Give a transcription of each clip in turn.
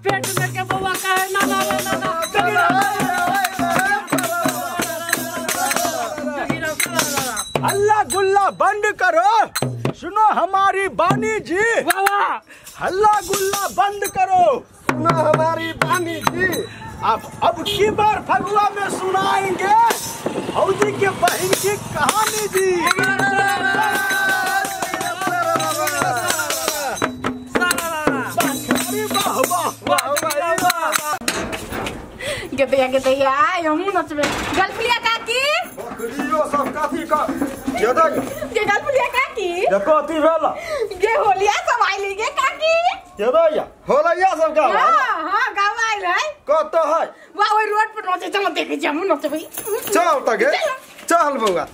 पेट में के बउआ कहे ना ना ना ना। हल्ला गुल्ला बंद करो, सुनो हमारी बानी जी। वाह वाह। हल्ला गुल्ला बंद करो, सुनो हमारी बानी जी। अब की बार फगुआ में सुनाएंगे भौजी के बहन की कहानी जी। गेतैया गेतैया हमहूँ नचबै। गलफुलिया काकी बकरियो सब कथी का गे गलफुलिया काकी ये कथी भेल गे होलिया सब आइल गे काकी गेदैया होलिया सब गाँव हां हां गाँव आइल है कत है वाह ओइ रोड पर नचे चल देखै छी हमहूँ नचबै। चल त गे चल बौआ।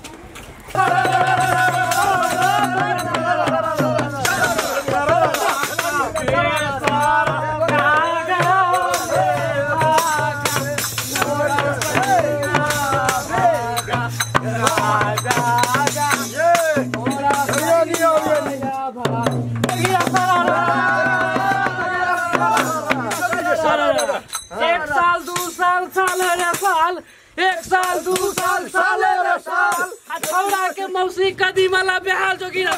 एक साल 2 साल साल रे साल, 1 साल 2 साल साल रे साल, छौड़ा के मौसी कदीमा ला बेहाल जोगिरा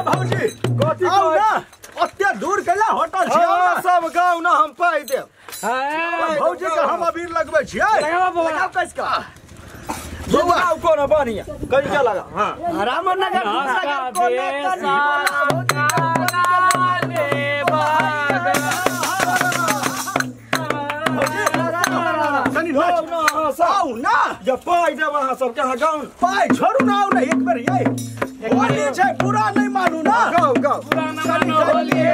भौजी कथी आउ ना ओते दूर गेला होटल छी सब गाँव ना हम पाइ देब। भौजी के हम अबीर लगबै छियै। लगाओ कस का लगाओ कोना बढ़िया कहीं क्या लगा। हां रामनगर कोना कनी नाच आउ ना ये पाइ देब अहाँ सबके। अहाँ गाँव पाइ छोड़ू ना, आउ ना एक बेर ये होली छै पूरा नहीं मानू ना। गाँव गाँव पूरा ना मानू होली है।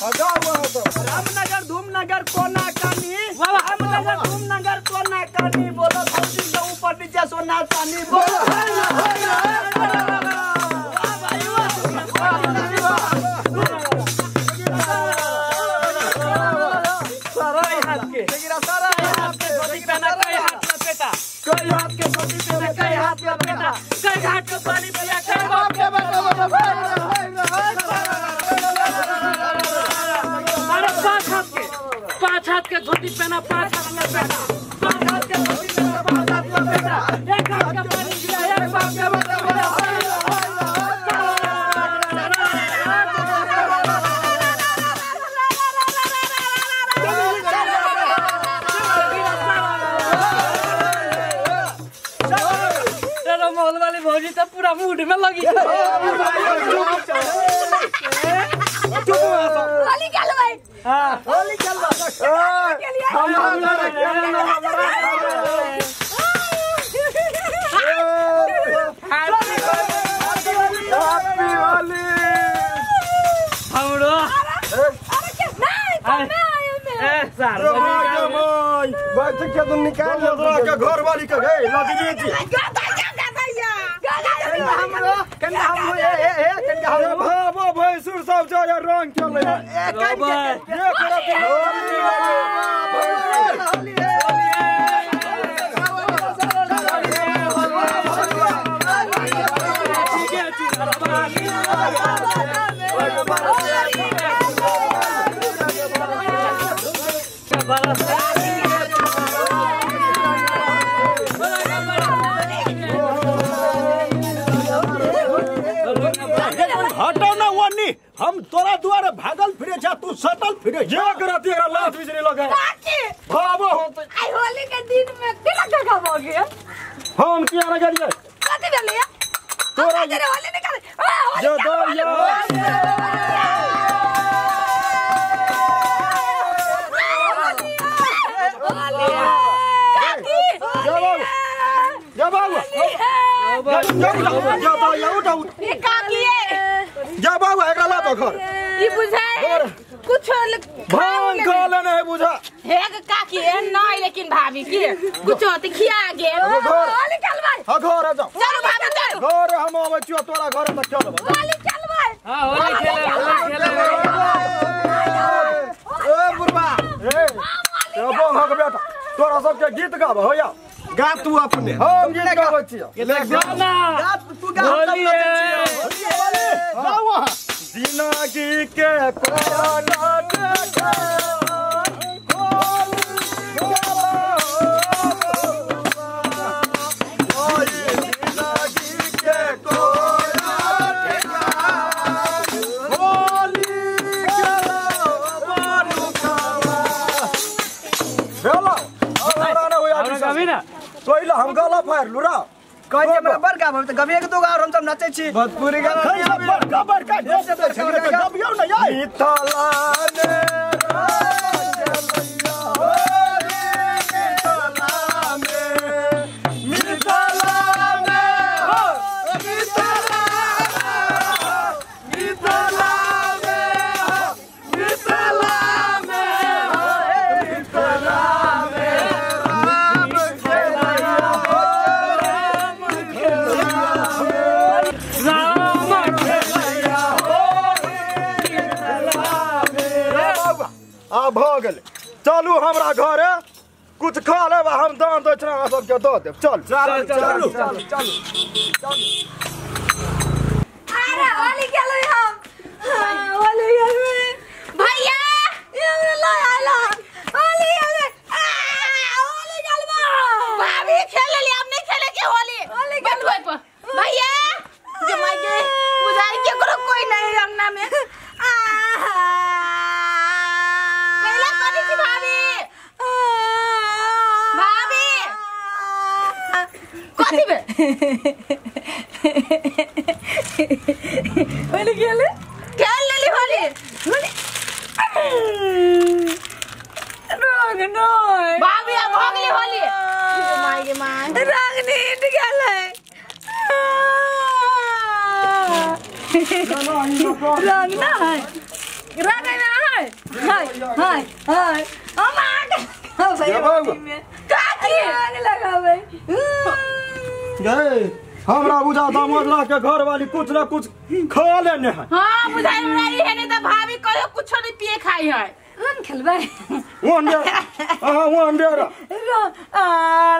गाँव अहाँ सब रामनगर धूमनगर कोना कानी, रामनगर धूमनगर कोना कानी, बोलो भौजी के ऊपर नीचे सोना चांदी बोलो। वाह भाई वाह। सारा हाथ के सारा हाथ के धोती पहना, कई हाथ लपेटा, कई हाथ के धोती पहना, कई हाथ लपेटा, कई घाट के पानी पिया, कई बाप के बेटा। अरे 5 हाथ के 5 हाथ के धोती पहना, 5 हाथ लपेटा, 5 हाथ के धोती पहना, 5 हाथ लपेटा, 1 हाथ का पानी पिया, 1 बाप के बेटा। चलो मोहल वाली भौजी तो पूरा मूड में लगी। होली खेलबै। हां होली खेलबै। हैप्पी होली हमरो। अरे के नहीं कमे आयो में ए सर बैठ के तो निकाल लो के घर वाली के गए लगी जी हमरो कन्या हम ए ए कन्या हम भाबो भैंसुर सब जा रंग चले ए कन्या ये करत होली है। हटो ना वन्नी, हम तोरा दुआरे भागल फिरे जा, तू सटल फिरे। ये करत एकरा लात बिजली लगे काकी भाबो होते। आई होली के दिन में केना गगाबोगे? हम किया ना गेलिए कथि भेलै तोरा होली निकाल जो दो यो काकी जा बाबू जा जा उठ उठ ये काकी जा बाबू एकरा ला तो घर ई बुझाए कुछ भांग खा लेने है बुझा हे काकी ए नहीं, लेकिन भाभी की कुछ होते खिया गेल होली खेलबै। हां घर आ जाओ, चलो भाभी चलो घर हम आबै छियो तोरा घर तक चलबै। होली खेलबै। हां होली खेले होली खेले। ए बुढ़बा ए तो बंहक बेटा तोरा सबके गीत गाब होया। गा तू अपने हम गीत गाबै छियै गाना गा तू गा हम सब नाचै छियै जाओ वहाँ जिंदगी के कोना तोइला हम गला फाड़ लू रा कहै छै हमरा बड़ गाबै त गबिए के दू गाओ हम सब नाचै छी भोजपुरी गाना बड़का बड़का गबियौ न यार मिथिला में मिथिला में हो मिथिला मिथिला में हो मिथिला में हो मिथिला में राम खेलैया हो राम खेलैया हो मिथिला में। आ भ गेलै चलू हमरा घरे कुछ खा लेब हम दान दक्षिणा अहाँ सबके दऽ देब। चल चलू चलू चलू चलू। अरे होली खेलै हम होली खेलबै भैया ये हमरा लय आइला होली खेलबै होली खेलबै भाभी खेल लेली अब नहीं खेले के होली होली खेलबै भैया जमाई के बुझाई के करो कोई नहीं अंगना में पहला कोनी छी भाभी भाभी कथी बे होली खेले खेल लेली होली होली रंग नहीं भाभी अब हो गेली होली माय गे my रंग नीट गेलै रंग ना है रंग ना है हाय हाय हाय हम आ गए काकी रंग लगाबै गए हमरा बुझा दामोदरा के घर वाली कुछ ना कुछ खा लेने है। हां बुझाई रही है नहीं त भाभी कहियो कुछो नहीं पिए खाई है। रंग खेलबै वन डे हां वन डे रंग आ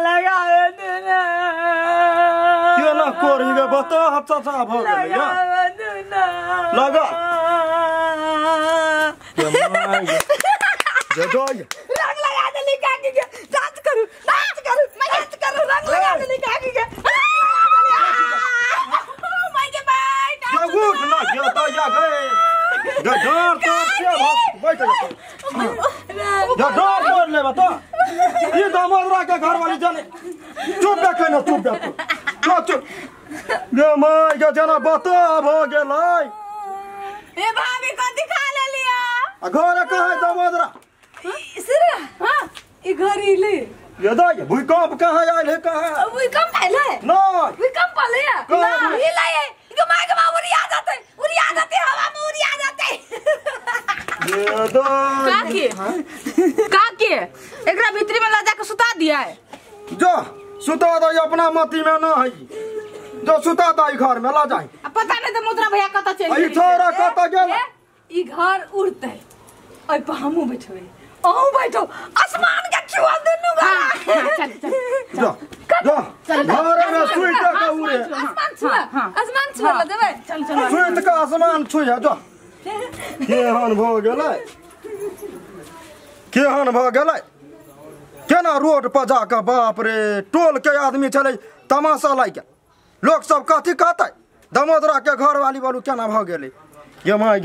लगावे दे ना केना कोरी गे बता हच्चा भ गेलै या लगावे दे ना लगा जे जोय रंग लगा देली काकी के डांस करू डांस करू डांस करू रंग लगा देली काकी के my गे बाय या उठ ना या त या गए डर तर के भ बैठ जा या डर कर ले बता ये दामोदरा के घर वाली जाने चुप बैठ ना चुप बैठ चुप चुप गे my गे जना बता भ गेलै ए भाभी कथी खा लेलिया आ घर कहाँ है दामोदरा सिरा हां ई घर इले ये दाई भूकंप कहाँ आयल है कहाँ भूकंप आयल है नहीं भूकंप आयल है कहाँ ना इले के my के उड़िया जाते उड़िया जाते हवा में उड़िया जाते ये दाई काकी काकी एकरा भीतरी में ल जाके सुता दिया है जा सुता दई अपना मती में न है जो सुता दई घर में ला जाई आ पता नहीं त मुद्रा भैया कत चल ई छोरा कत गेल ई घर उड़ते ओइ पर हमहू बैठबै अहूँ बैठो आसमान के छुआ दुनू हां चल चल जा जा घर में सुइत के उड़े आसमान छुआ आसमान छुआ ल देबै चल चल सुइत के आसमान छुए जा केहन भ गेलै केहन भ गेलै केना रोड पर जाके बाप रे टोल के आदमी छलै तमाशा लाइके लोक सब कथी कहतै दामोदरा के घर वाली बोलू केना भ गेलै गे my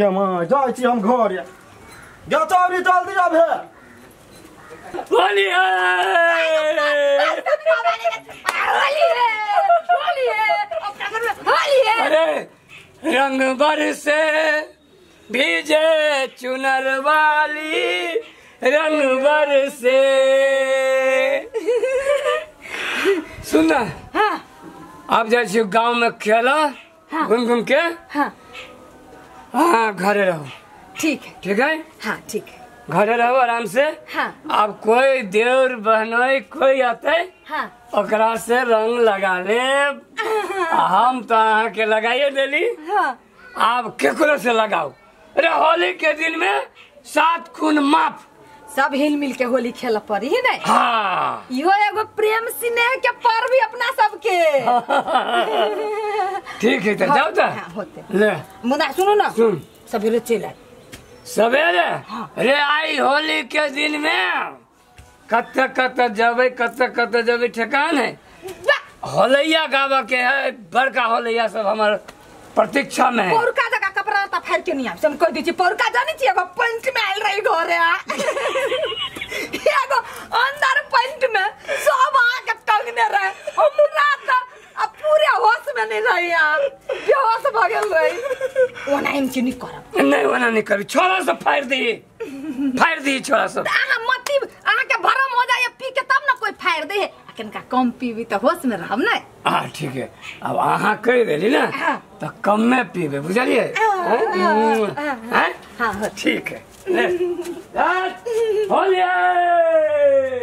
जाइ छी हम घर गे चौरी जल्दी आबे होली है होली है होली है अपना घर में होली है। अरे रंग बरसे भीजे चुनर वाली रंग बरसे। सुनना हाँ आप जाइ गाँव में खेला हाँ। घूम घूम के हाँ हाँ घरे रहो। ठीक है ठीक है हाँ ठीक है घरे रहो आराम से। हाँ अब कोई देवर बहनोई कोई आते हाँ ओकरा से रंग लगा ले। हम तो अहाँ के लगाइए देली। हाँ आप केकरो से लगाओ। अरे होली के दिन में 7 खून माफ। सब हिल मिल के होली खेल पड़ी है नहीं। हाँ इहो एगो एगो प्रेम स्नेह के पर्व ही अपना सबके। ठीक है तो जाओ तो होते ले मुदा सुनो ना सुन सवेरे चल आए सवेरे। रे आई होली के दिन में कत्ते कत्ते जबे कत्ते कत्ते जबे ठेकान है। होलैया गावा के है बड़का होलैया सब हमार प्रतीक्षा में है। पौरका जगह कपड़ा लत्ता फाड़ के नहीं आब हम कह दै छी पौरका जानै छी एगो पैंट में आयल रही घरे आ एगो अंदर पैंट में सब आके टंगने रहे हम रात आ पूरे होश में नहीं रही आ बेहोश भ गेल रही। ओना हम चीनी करब नहीं ओना नहीं करब छोरा सब फाड़ दी छोरा सब। अहाँ मत अहाँ के भरम हो जाए पी के तब ना कोई फाड़ दे है कनका कम पीबी त होश में रहब ना। हां ठीक है अब अहाँ कह देली ना तो कम में पीबे बुझलिए। हां ठीक है ले होली।